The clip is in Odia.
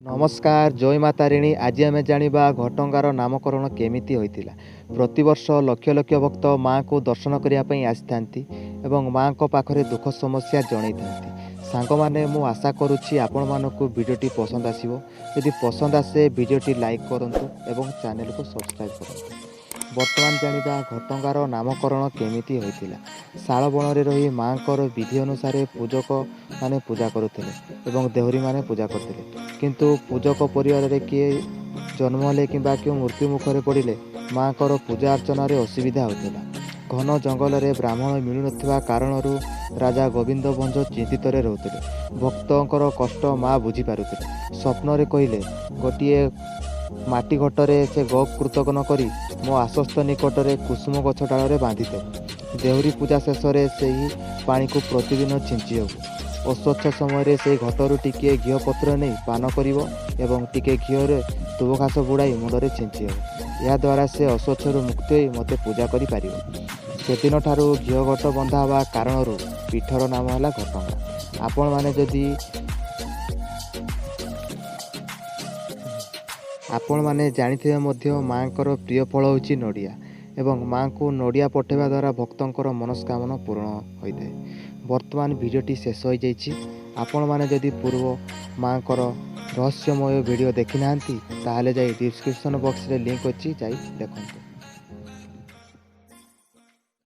ନମସ୍କାର, ଜୟ ମା ତାରିଣୀ। ଆଜି ଆମେ ଜାଣିବା ଘଟଗାଁର ନାମକରଣ କେମିତି ହୋଇଥିଲା। ପ୍ରତିବର୍ଷ ଲକ୍ଷ ଲକ୍ଷ ଭକ୍ତ ମାଆଙ୍କୁ ଦର୍ଶନ କରିବା ପାଇଁ ଆସିଥାନ୍ତି ଏବଂ ମାଆଙ୍କ ପାଖରେ ଦୁଃଖ ସମସ୍ୟା ଜଣାଇଥାନ୍ତି। ସାଙ୍ଗମାନେ, ମୁଁ ଆଶା କରୁଛି ଆପଣମାନଙ୍କୁ ଭିଡ଼ିଓଟି ପସନ୍ଦ ଆସିବ। ଯଦି ପସନ୍ଦ ଆସେ, ଭିଡ଼ିଓଟି ଲାଇକ୍ କରନ୍ତୁ ଏବଂ ଚ୍ୟାନେଲକୁ ସବସ୍କ୍ରାଇବ୍ କରନ୍ତୁ। ବର୍ତ୍ତମାନ ଜାଣିବା ଘଟଗାଁର ନାମକରଣ କେମିତି ହୋଇଥିଲା। ଶାଳବଣରେ ରହି ମାଆଙ୍କର ବିଧି ଅନୁସାରେ ପୂଜକମାନେ ପୂଜା କରୁଥିଲେ ଏବଂ ଦେହୁରୀମାନେ ପୂଜା କରୁଥିଲେ। କିନ୍ତୁ ପୂଜକ ପରିବାରରେ କିଏ ଜନ୍ମ ହେଲେ କିମ୍ବା କେଉଁ ମୃତ୍ୟୁ ମୁଖରେ ପଡ଼ିଲେ ମାଆଙ୍କର ପୂଜା ଅର୍ଚ୍ଚନାରେ ଅସୁବିଧା ହେଉଥିଲା। ଘନ ଜଙ୍ଗଲରେ ବ୍ରାହ୍ମଣ ମିଳୁନଥିବା କାରଣରୁ ରାଜା ଗୋବିନ୍ଦ ଭଞ୍ଜ ଚିନ୍ତିତରେ ରହୁଥିଲେ। ଭକ୍ତଙ୍କର କଷ୍ଟ ମା ବୁଝିପାରୁଥିଲେ। ସ୍ୱପ୍ନରେ କହିଲେ, ଗୋଟିଏ ମାଟି ଘଟରେ ସେ ଗୋକୃତକ ନ କରି ମୋ ଆଶ୍ୱସ୍ତ ନିକଟରେ କୁସୁମ ଗଛ ଡାଳରେ ବାନ୍ଧିଦେବ। ଦେହୁରୀ ପୂଜା ଶେଷରେ ସେହି ପାଣିକୁ ପ୍ରତିଦିନ ଛିଞ୍ଚି ହେବ। ଅସ୍ୱଚ୍ଛ ସମୟରେ ସେହି ଘଟରୁ ଟିକିଏ ଘିଅ ପତ୍ର ନେଇ ପାନ କରିବ ଏବଂ ଟିକେ ଘିଅରେ ଦୁବଘାସ ବୁଡ଼ାଇ ମୁଣ୍ଡରେ ଛିଞ୍ଚି ହେବ। ଏହାଦ୍ୱାରା ସେ ଅସ୍ୱଚ୍ଛରୁ ମୁକ୍ତି ହୋଇ ମୋତେ ପୂଜା କରିପାରିବ। ସେଦିନଠାରୁ ଘିଅ ଘଟ ବନ୍ଧା ହେବା କାରଣରୁ ପୀଠର ନାମ ହେଲା ଘଟଗାଁ। ଆପଣମାନେ ଯଦି ଆପଣମାନେ ଜାଣିଥିବେ ମଧ୍ୟ, ମାଆଙ୍କର ପ୍ରିୟ ଫଳ ହେଉଛି ନଡ଼ିଆ ଏବଂ ମାଆଙ୍କୁ ନଡ଼ିଆ ପଠାଇବା ଦ୍ୱାରା ଭକ୍ତଙ୍କର ମନସ୍କାମନା ପୂରଣ ହୋଇଥାଏ। ବର୍ତ୍ତମାନ ଭିଡ଼ିଓଟି ଶେଷ ହୋଇଯାଇଛି। ଆପଣମାନେ ଯଦି ପୂର୍ବ ମାଆଙ୍କର ରହସ୍ୟମୟ ଭିଡ଼ିଓ ଦେଖିନାହାନ୍ତି, ତାହେଲେ ଯାଇ ଡିସ୍କ୍ରିପସନ୍ ବକ୍ସରେ ଲିଙ୍କ୍ ଅଛି, ଯାଇ ଦେଖନ୍ତୁ।